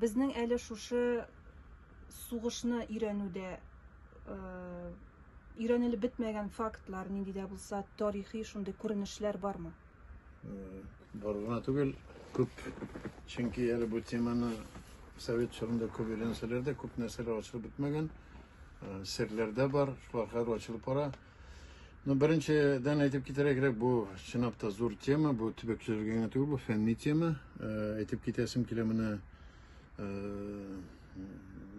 Безнең әле шушы сугышны өйрәнүдә өйрәнелеп бетмәгән фактлар, нинди дә булса тарихи шундый күренешләр бармы? Бар гына түгел, күп. Чөнки әле бу теманы совет чорында күп өйрәнсәләр дә, күп нәрсәләр ачылып бетмәгән. Серләр дә бар, шулар хәзер ачылып бара. Ну, беренчедән әйтеп китәргә кирәк, бу чынлап та зур тема, бу төбәкчеләргә генә түгел, бу фәнни тема. Әйтеп китәсем килә менә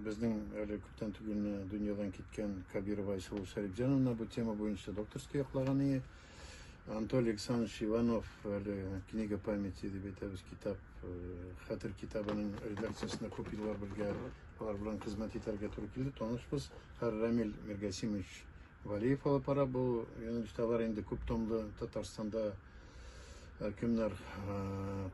безнең әле күптән түгел дөньядан киткән Кабирова Айсылу Шәрипҗановна бу тема буенча докторский яклаган иде. Анатолий Александрович Иванов әле «Книга памяти» дип әйтәбез, китап, хәтер китабының редакциясендә күп еллар бергә алар белән хезмәт итәргә туры килде, танышбыз. Һәр Рамил Миргасимович Валиев алып бара бу юнәлештә. Алар инде күп томлы Татарстанда кемнәр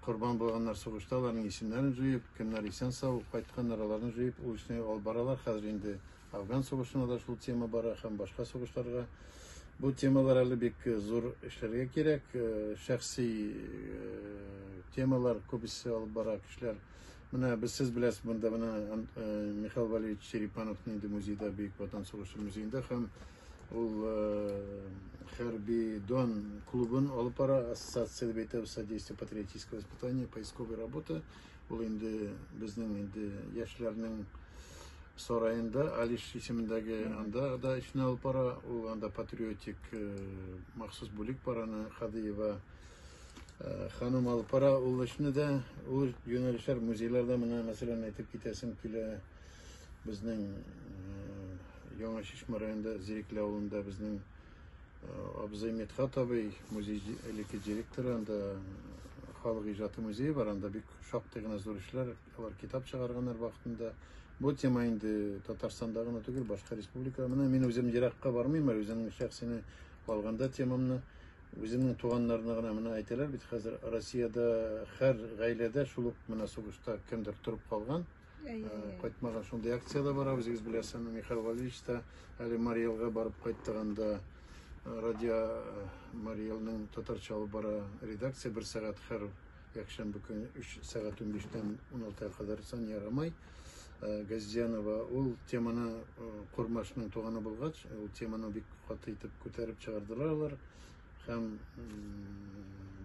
корбан булганнар сугышта, аларның исемнәрен җыеп, кемнәр исән-сау кайтканнар, аларны җыеп, ул эшне алып баралар. Хәзер инде Афган сугышына да шул тема бара һәм башка сугышларга. Бу темалар әле бик зур эшләргә кирәк. Шәхси темалар күбесе алып бара кешеләр. Менә без сез беләсез, монда менә Михаил Валерьевич Черепановның инде музейда, Бөек Ватан сугышы музеенда һәм ул хәрби Дон клубын алып бара, ассоциация дип әйтәбез, содействие патриотического воспитания, поисковая работа. Ул инде безнең инде яшьләрнең сараенда Алиш исемендәге анда да эшне алып бара. Ул анда патриотик махсус бүлек бар, аны Хадиева ханым алып бара ул эшне дә. Ул юнәлешләр музейларда менә мәсәлән әйтеп китәсем килә, безнең Яңа Чишмә районында Зирекле авылында безнең абзый Мидхат абый музей элекке директоры, анда халык иҗаты музее бар, анда бик шактый гына зур эшләр, алар китап чыгарганнар вакытында. Бу тема инде Татарстанда гына түгел, башка республика. Менә мин үзем еракка бармыйм, әле үземнең шәхсине алганда темамны үземнең туганнарны гына менә әйтәләр бит хәзер Россиядә һәр гаиләдә шул ук менә сугышта кемдер торып калган, кайтмаган, шундый акция дә бара, үзегез беләсез, Михаил Валерьевич та әле Мариэлга барып кайтты, анда радио Мариэлның татарча алып бара редакция бер сәгать һәр якшәмбе көне 3 сәгать 15-тән 16-га кадәр Сания Рамай Газзянова ул теманы Курмашның туганы булгач, ул теманы бик каты итеп күтәреп чыгардылар алар һәм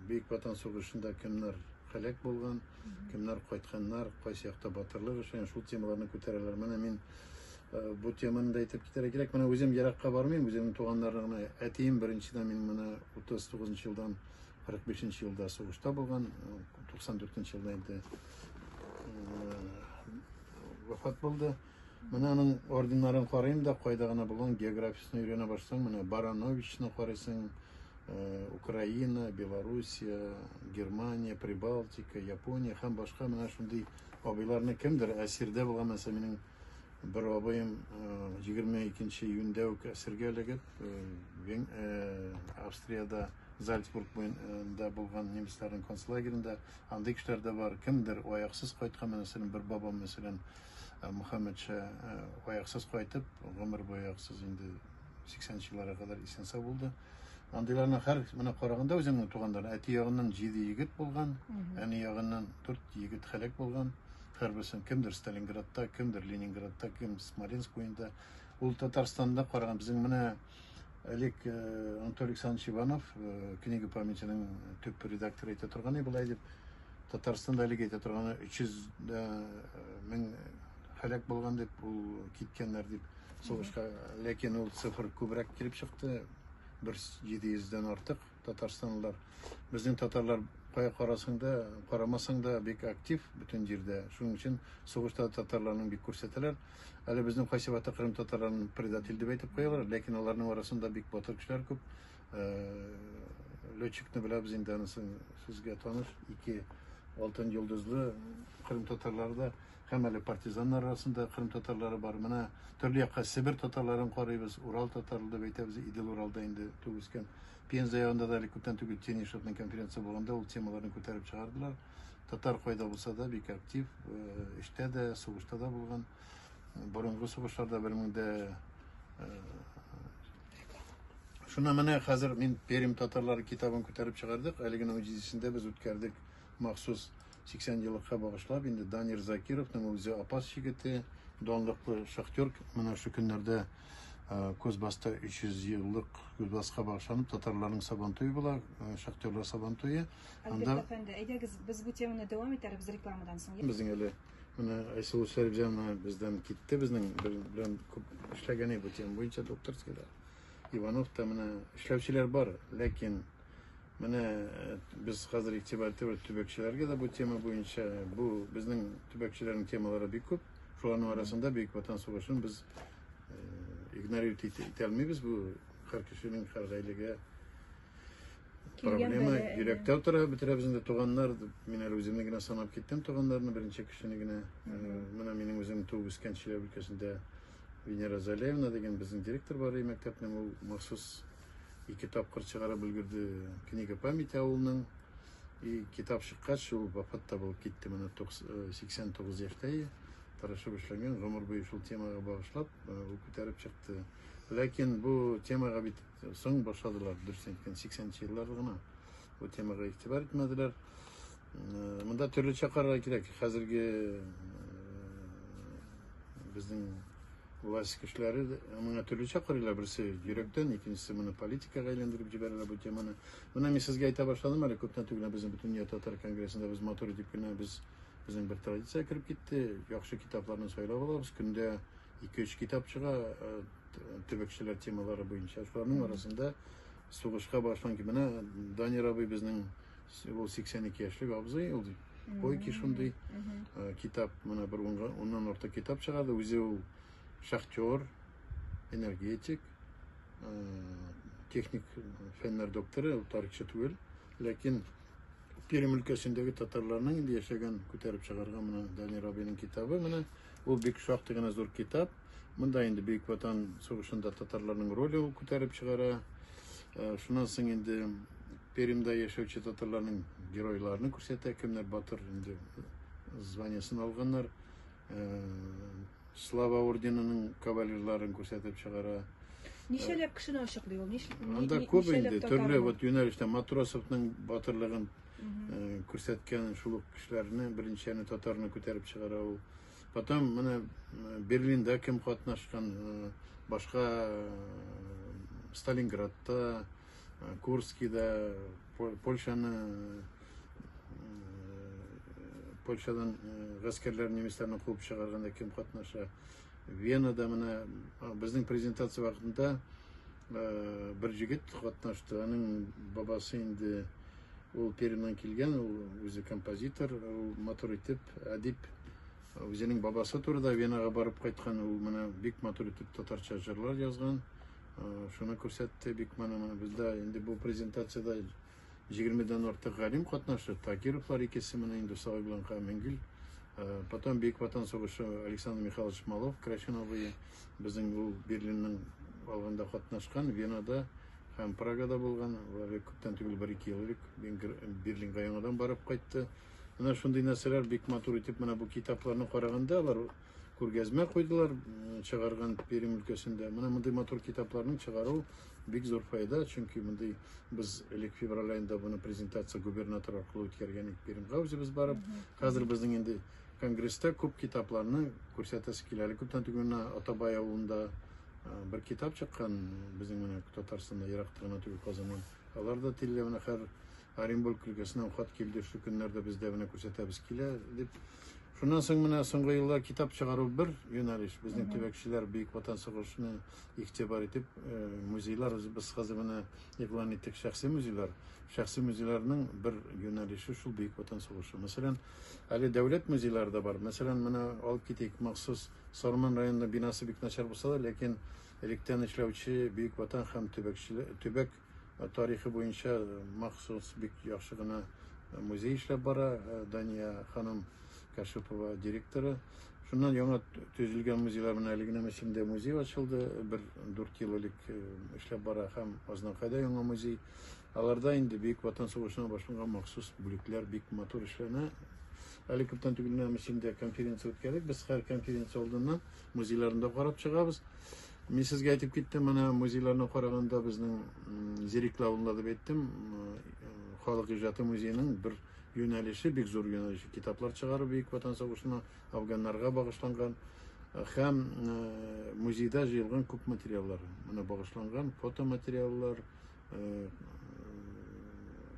Бөек Ватан сугышында кемнәр һәлак булган, кемнәр кайтканнар, кайсы якта батырлык эшләгән, шул темаларны күтәрәләр. Менә мин бу теманы да әйтеп китәргә кирәк. Менә үзем еракка бармыйм, үземнең туганнарны гына. Әтием беренчедән мин менә 39 елдан 45 елда сугышта булган, 94 елда инде вафат булды. Менә аның орденнарын карыйм да, кайда гына булган, географиясен өйрәнә башласаң, менә Барановичны карыйсың, Украина, Белоруссия, Германия, Прибалтика, Япония һәм башка менә шундый абыйларны кемдер әсирдә булган, мәсәлән, минем бер абыем 22 июньдә үк әсиргә эләгеп, Австриядә Зальцбург буенда булган немецларның концлагерында андый кешеләр дә бар. Кемдер аяксыз кайткан, мәсәлән, бер бабам, мәсәлән, Мөхәммәтша аяксыз кайтып, гомер буе аяксыз инде 80 елларга кадәр исән сау булды. Андыйларны һәр менә караганда үземнең туганнар, әти ягыннан 7 егет булган, әни ягыннан 4 егет һәлак булган. Һәрберсен кемдер Сталинградта, кемдер Ленинградта, кем Смоленск буенда. Ул Татарстанда караган безнең менә элек Анатолий Александрович Иванов Книга памятиның төп редакторы әйтә торган иде, болай дип, Татарстанда элек әйтә торган 300 мең һәлак булган дип, ул киткәннәр дип сугышка. Ләкин ул цифр күбрәк килеп чыкты, бер 700дән артык татарстанлылар. Безнең татарлар кая карасаң да, карамасаң да бик актив бөтен җирдә. Шуның өчен сугышта татарларның бик күрсәтәләр. Әле безнең кайсы вакытта кырым татарларын предатель дип әйтеп куялар, ләкин аларның арасында бик батыр кешеләр күп. Летчикны беләбез инде, анысы сезгә таныш. Ике алтын йолдызлы кырым татарлары да һәм әле партизаннар арасында кырым татарлары бар. Менә төрле якка Себер татарларын карыйбыз, Урал татарлары дип әйтәбез, Идел Уралда инде туып үскән. Пенза ягында да әле күптән түгел Тенишевның конференция булганда ул темаларны күтәреп чыгардылар. Татар кайда булса да бик актив, эштә дә, сугышта да булган. Борынгы сугышларда бер мең дә Шуны менә хәзер мин Пермь татарлары китабын күтәреп чыгардык. Әле генә 17-сендә без үткәрдек махсус. 80 еллыкка багышлап инде Данир Закировның үзе Апас егете, данлыклы шахтер, менә шу көннәрдә Кузбасста 300 еллык Кузбасска багышланып татарларның сабантуе була, шахтерлар сабантуе. Альберт әфәнде, әйдәгез, без бу теманы дәвам итәрбез рекламадан соң. Безнең әле менә Айсылу Шәрипҗанова бездән китте, безнең белән күп эшләгән бу тема буенча докторскийда. Иванов та менә эшләүчеләр бар, ләкин менә без хәзер игътибар итәбез төбәкчеләргә дә бу тема буенча. Бу безнең төбәкчеләрнең темалары бик күп. Шуларның арасында Бөек Ватан сугышын без игнорировать итә алмыйбыз. Бу һәр кешенең, һәр гаиләгә проблема йөрәктә утыра. Бетерәбез инде туганнар. Мин әле үземне генә санап киттем туганнарны, беренче кешене генә. Менә минем үзем туып үскән Чиләбе өлкәсендә Венера Залеевна дигән безнең директор бар иде мәктәпнең, ул махсус 2 тапкыр чыгарып өлгерде книга памяти авылның. И китап чыккач, ул вафат та булып китте, менә 89 яшьтә иде. Тырышып эшләгән, гомер буе шул темага багышлап, ул күтәреп чыкты. Ләкин бу темага бит соң башладылар, дөрес әйткән, 80 елларда гына бу темага игътибар итмәделәр. Монда төрлечә карарга кирәк. Хәзерге безнең власть кешеләре моңа төрлечә карыйлар. Берсе йөрәктән, икенчесе моны политикага әйләндереп җибәрәләр бу теманы. Менә мин сезгә әйтә башладым әле, күптән түгел безнең Бөтендөнья татар конгрессында без матур итеп кенә безнең бер традиция кереп китте. Яхшы китапларны сайлап алабыз. Көндә 2-3 китап чыга төбәкчеләр темалары буенча. Шуларның арасында сугышка башланган менә Данир абый безнең, ул 82 яшьлек абзый, ул койки шундый китап, менә бер уннан артык китап чыгарды. Үзе ул шахтер, энергетик, техник фәннәр докторы, ул тарихчы түгел, ләкин Пермь өлкәсендәге татарларның инде яшәгән күтәреп чыгарган менә Данир абыйның китабы, менә ул бик шактый гына зур китап. Монда инде Бөек Ватан сугышында татарларның роле ул күтәреп чыгара. Шуннан соң инде Пермьдә яшәүче татарларның геройларны күрсәтә, кемнәр батыр инде званиесын алганнар. Слава орденының кавалерларын күрсәтеп чыгара. Ничәләп кешене ачыклый ул? Анда күп инде төрле вот юнәлештә Матросовның батырлыгын күрсәткән шул ук кешеләрне, беренчәне татарны күтәреп чыгара ул. Потом менә Берлинда кем катнашкан, башка Сталинградта, Курскида, Польшаны, Польшадан гаскәрләр немецларны куып чыгарганда кем катнаша. Венада менә безнең презентация вакытында бер җегет катнашты. Аның бабасы инде ул Пермьнән килгән, ул үзе композитор, ул матур итеп әдип үзенең бабасы турында Венага барып кайткан, ул менә бик матур итеп татарча җырлар язган. Шуны күрсәтте бик менә бездә инде бу презентациядә 20-дән артык галим катнашты. Такировлар икесе менә инде Сабый белән Камингил. Потом Бөек Ватан сугышы Александр Михайлович Малов, Крәшен абый, безнең ул Берлинның алганда катнашкан, Венада һәм Прагада булган. Әле күптән түгел, 1-2 ел элек Берлинга яңадан барып кайтты. Менә шундый нәрсәләр бик матур итеп менә бу китапларны караганда алар күргәзмә куйдылар, чыгарган Пермь өлкәсендә. Менә мондый матур китапларның чыгару бик зур файда, чөнки мондый без элек февраль аенда буны презентация губернатор аркылы үткәргән идек Пермьгә үзебез барып. Хәзер безнең инде конгресста күп китапларны күрсәтәсе килә. Әле күптән түгел менә Атабай авылында бер китап чыккан, безнең менә Татарстанда еракта гына түгел Казаннан. Алар да телле менә хәр Оренбург өлкәсеннән хат килде, шу көннәрдә бездә менә күрсәтәбез килә дип. Шуннан соң менә соңгы еллар китап чыгару бер юнәлеш. Безнең төбәкчеләр Бөек Ватан сугышына игътибар итеп, музейлар, без хәзер менә игълан иттек шәхси музейлар. Шәхси музейларның бер юнәлеше шул Бөек Ватан сугышы. Мәсәлән, әле дәүләт музейлары да бар. Мәсәлән, менә алып китик, махсус Сарман районында бинасы бик начар булса да, ләкин электән эшләүче Бөек Ватан һәм төбәк тарихы буенча махсус бик яхшы гына музей эшләп бара. Дания ханым Кашипова директоры. Шуннан яңа төзелгән музейлар, менә әле генә Мөслимдә музей ачылды, бер 4 ел элек эшләп бара, һәм Азнакайда яңа музей. Аларда инде Бөек Ватан сугышына башланган махсус бүлекләр бик матур эшләнә. Әле күптән түгел менә Мөслимдә конференция үткәрдек. Без һәр конференция алдыннан музейларны да карап чыгабыз. Мин сезгә әйтеп киттем, менә музейларны караганда безнең Зирекле авылында дип әйттем, халык иҗаты музееның бер юнәлеше, бик зур юнәлеше китаплар чыгару Бөек Ватан сугышына, афганнарга багышланган һәм музейда җыелган күп материаллар. Менә багышланган фотоматериаллар,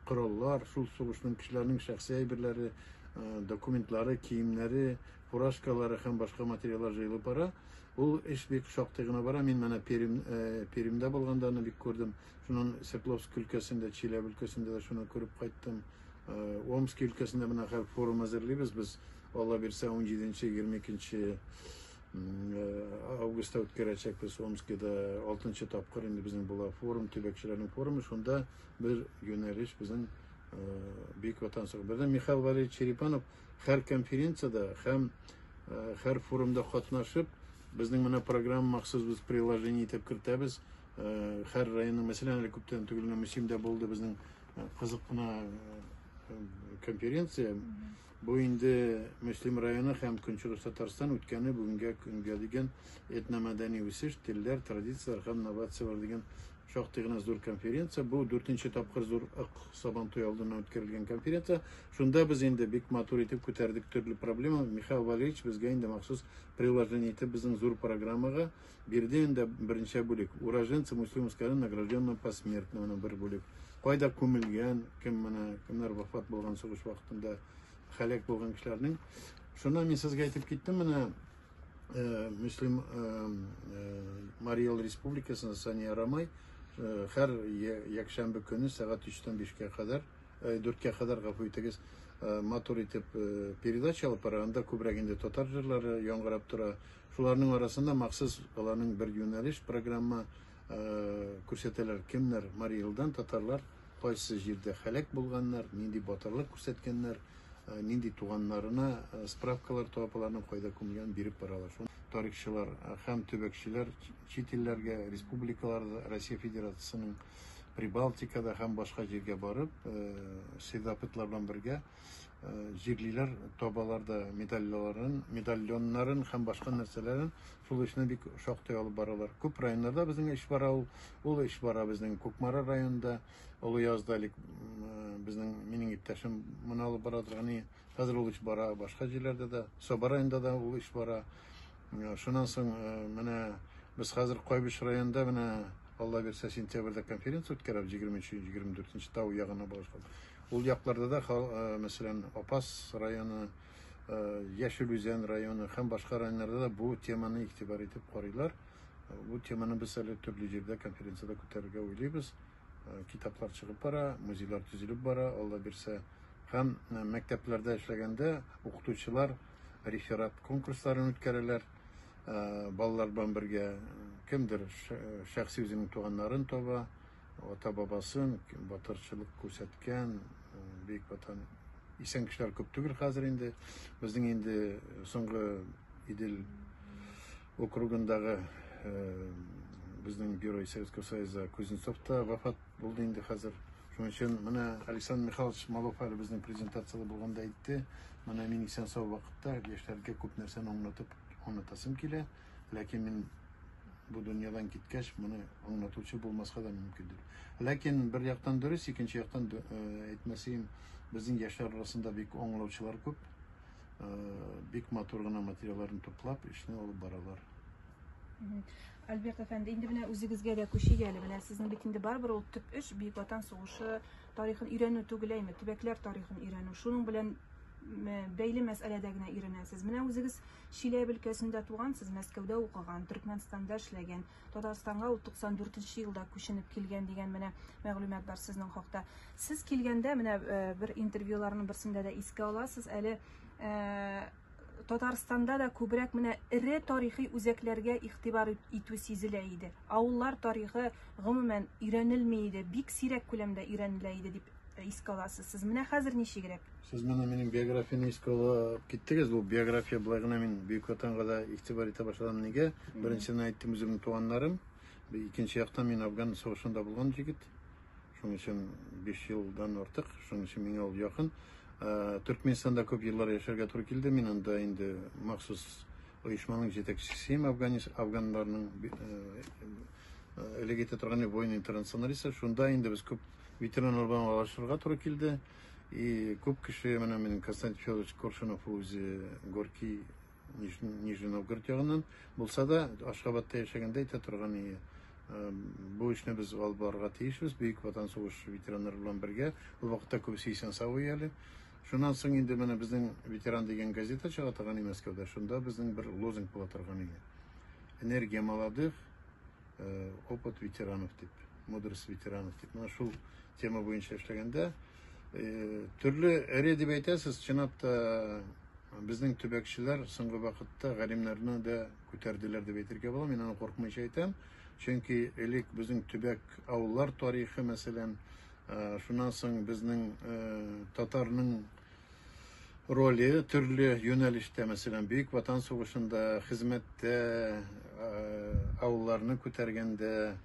кораллар, шул сугышның кешеләрнең шәхси әйберләре, документлары, киемнәре, фуражкалары һәм башка материаллар җыелып бара. Ул эш бик шактый гына бара. Мин менә Пермь, Пермьдә булганда аны бик күрдем. Шуннан Свердловск өлкәсендә, Чиләбе өлкәсендә дә шуны күреп кайттым. Омск өлкәсендә менә хәзер форум әзерлибез без. Алла бирсә, 17-22 августта үткәрәчәкбез Омскида 6 тапкыр инде безнең була форум, төбәкчеләрнең форумы. Шунда бер юнәлеш безнең Бөек Ватан сугышы. Безнең Михаил Валерьевич Черепанов һәр конференциядә һәм һәр форумда катнашып, безнең менә программа махсус без приложение итеп кертәбез. Һәр районның, мәсәлән, әле күптән түгел генә Мөслимдә булды безнең кызык кына конференция. Бу инде Мөслим районы һәм Көнчыгыш Татарстан үткәне бүгенге көнгә дигән этномәдәни үсеш, телләр, традицияләр һәм новацияләр дигән шактый гына зур конференция. Бу дүртенче тапкыр зур Ык Сабантуй алдыннан үткәрелгән конференция. Шунда без инде бик матур итеп күтәрдек төрле проблема. Михаил Валерьевич безгә инде махсус приложение итеп безнең зур программага бирде инде берничә бүлек. Уроженцы Муслимовского района награжденного посмертно, менә бер бүлек. Кайда күмелгән, кем менә, кемнәр вафат булган сугыш вакытында һәлак булган кешеләрнең. Шуннан мин сезгә әйтеп киттем, менә Мөслим Марий Эл Республикасында Сания Рамай һәр якшәмбе көне сәгать 3-тән 5-кә кадәр, 4-кә кадәр, гафу итегез, матур итеп передача алып бара. Анда күбрәк инде татар җырлары яңгырап тора. Шуларның арасында махсус аларның бер юнәлеш программа күрсәтәләр, кемнәр Марий Элдан татарлар кайсы җирдә һәлак булганнар, нинди батырлык күрсәткәннәр, нинди туганнарына справкалар табып, аларның кайда күмелгәнен биреп баралар. Шул тарихчылар һәм төбәкчеләр чит илләргә, республикаларда, Россия Федерациясенең Прибалтикада һәм башка җиргә барып, следопытлар белән бергә җирлиләр, табалар да медальләрен, медальоннарын һәм башка нәрсәләрен. Шул эшне бик шактый алып баралар. Күп районнарда безнең эш бара ул. Ул эш бара безнең Кукмара районында, Олы Язда элек безнең минем иптәшем моны алып бара торган. Хәзер ул эш бара башка җирләрдә дә, Саба районында да ул эш бара. Шуннан соң менә без хәзер Кайбыч районында менә Алла бирсә сентябрьдә конференция үткәрәбез, 23-24 тау ягына багышлап. Ул якларда да, мәсәлән, Апас районы, Яшел Үзән районы һәм башка районнарда да бу теманы игътибар итеп карыйлар. Бу теманы без әле төрле җирдә конференциядә күтәрергә уйлыйбыз. Китаплар чыгып бара, музейлар төзелеп бара, Алла бирсә. Һәм мәктәпләрдә эшләгәндә укытучылар реферат конкурсларын үткәрәләр. Балалар белән бергә кемдер шәхси үзенең туганнарын таба, ата-бабасын, батырчылык күрсәткән, Бөек Ватан исән кешеләр күп түгел хәзер инде. Безнең инде соңгы Идел округындагы безнең герой Советского Союза Кузнецов та вафат булды инде хәзер. Шуның өчен менә Александр Михайлович Малов әле безнең презентацияда булганда әйтте, менә мин исән сау вакытта яшьләргә күп нәрсәне аңлатып аңлатасым килә, ләкин мин бу дөньядан киткәч, моны аңлатучы булмаска да мөмкиндер. Ләкин бер яктан дөрес, икенче яктан әйтмәсем, безнең яшьләр арасында бик аңлаучылар күп. Бик матур гына материалларын туплап, эшне алып баралар. Альберт әфәнде, инде менә үзегезгә дә күчик әле. Менә сезнең бит инде барыбер ул төп эш Бөек Ватан сугышы тарихын өйрәнү түгел, әйме, төбәкләр тарихын өйрәнү. Шуның белән бәйле мәсьәләдә генә өйрәнәсез. Менә үзегез Чиләбе өлкәсендә тугансыз, Мәскәүдә укыган, Төркмәнстанда эшләгән, Татарстанга ул 94 елда күченеп килгән дигән менә мәгълүмат бар сезнең хакта. Сез килгәндә менә бер интервьюларның берсендә дә искә аласыз, әле Татарстанда да күбрәк менә эре тарихи үзәкләргә игътибар итү сизелә иде. Авыллар тарихы гомумән өйрәнелми иде, бик сирәк күләмдә өйрәнелә иде дип искә аласыз. Сез менә хәзер ничегрәк? Сез менә минем биографияне искә алып киттегез. Бу биография болай гына мин Бөек Ватанга да игътибар итә башладым. Нигә? Беренчедән әйттем, үземнең туганнарым. Икенче яктан мин Афган сугышында булган җегет. Шуның өчен 5 елдан артык, шуның өчен миңа ул якын. Төркменистанда күп еллар яшәргә туры килде. Мин анда инде махсус оешманың җитәкчесеем, афганнарның элек әйтә торган воин-интернационалист. Шунда инде без күп ветераннар белән аралашырга туры килде. И күп кеше, менә минем Константин Федорович Коршунов үзе Горький, Нижний Новгород ягыннан булса да, Ашхабадта яшәгәндә әйтә торган иде. Бу эшне без алып барырга тиешбез, Бөек Ватан сугышы ветераннары белән бергә. Ул вакытта күбесе исән-сау әле. Шуннан соң инде менә безнең «Ветеран» дигән газета чыга торган иде Мәскәүдә. Шунда безнең бер лозунг була торган иде. Энергия молодых, опыт ветеранов дип, мудрость ветеранов дип. Менә шул тема буенча эшләгәндә, төрле эре дип әйтәсез, чынлап та безнең төбәкчеләр соңгы вакытта галимнәрне дә күтәрделәр дип әйтергә була. Мин аны куркмыйча әйтәм. Чөнки элек безнең төбәк авыллар тарихы, мәсәлән, шуннан соң безнең татарның роле төрле юнәлештә, мәсәлән, Бөек Ватан сугышында, хезмәттә, авылларны күтәргәндә,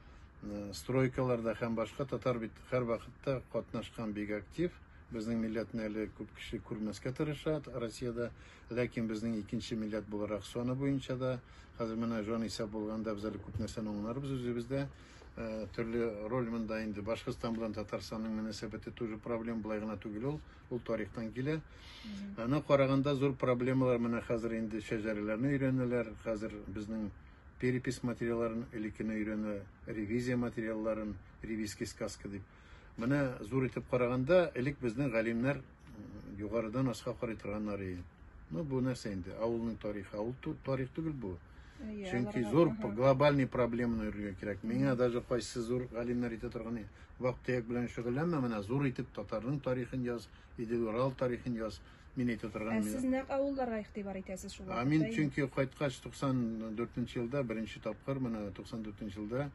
стройкаларда һәм башка татар бит һәрвакытта катнашкан бик актив. Безнең милләтне әле күп кеше күрмәскә тырыша Россиядә, ләкин безнең икенче милләт буларак саны буенча да, хәзер менә җан исәп булганда без әле күп нәрсәне аңларбыз үзебездә. Төрле роль монда инде Башкортстан белән Татарстанның мөнәсәбәте тоже проблема, болай гына түгел ул, ул тарихтан килә. Аны караганда зур проблемалар менә хәзер инде шәҗәрәләрне өйрәнәләр, хәзер безнең перепись материалларын элеккене өйрәнә, ревизия материалларын, ревизский сказка дип. Менә зур итеп караганда, элек безнең галимнәр югарыдан аска карый торганнар иде. Ну, бу нәрсә инде? Авылның тарихы, авыл тарих түгел бу. Чөнки зур глобальный проблеманы өйрәнергә кирәк. Миңа даже кайсы зур галимнәр әйтә торган, вак-төяк белән шөгыльләнмә, менә зур итеп татарның тарихын яз, Идел-Урал тарихын яз. Мин әйтә торган. Ә сез нәкъ авылларга игътибар итәсез шул вакытта? Мин чөнки кайткач 94 елда беренче тапкыр менә 94 елда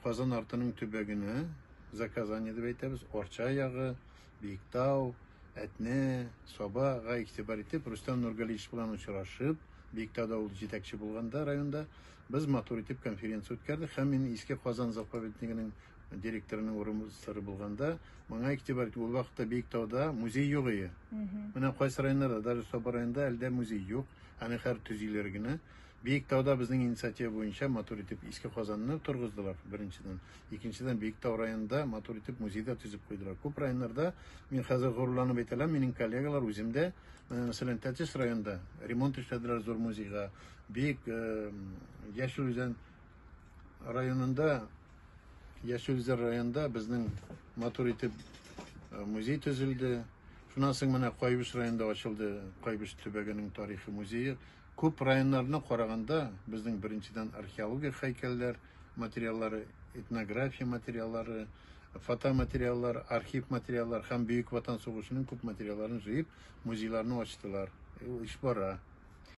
Казан артының төбәгенә, Заказание дип әйтәбез, Арча ягы, Биектау, Әтнә, Сабага игътибар итеп, Рөстәм Нургалиевич белән очрашып, Биектауда ул җитәкче булганда районда, без матур итеп конференция үткәрдек һәм мин Иске Казан заповеднигының директорының урынбасары булганда, моңа игътибар итеп, ул вакытта Биектауда музей юк иде. Менә кайсы районнарда, даже Саба районында әле дә музей юк, аны хәзер төзиләр генә. Биектауда безнең инициатива буенча матур итеп Иске Казанны торгыздылар, беренчедән. Икенчедән, Биектау районында матур итеп музей да төзеп куйдылар. Күп районнарда, мин хәзер горурланып әйтә алам, минем коллегалар, үзем дә, менә, мәсәлән, Тәтеш районында ремонт эшләделәр зур музейга. Биек Яшел Үзән районында, Яшел Үзән районында безнең матур итеп музей төзелде. Шуннан соң менә Кайбыч районында ачылды Кайбыч төбәгенең тарихи музее. Күп районнарны караганда, безнең беренчедән археологик һәйкәлләр материаллары, этнография материаллары, фотоматериаллар, архив материаллар һәм Бөек Ватан сугышының күп материалларын җыеп, музейларны ачтылар. Ул эш бара.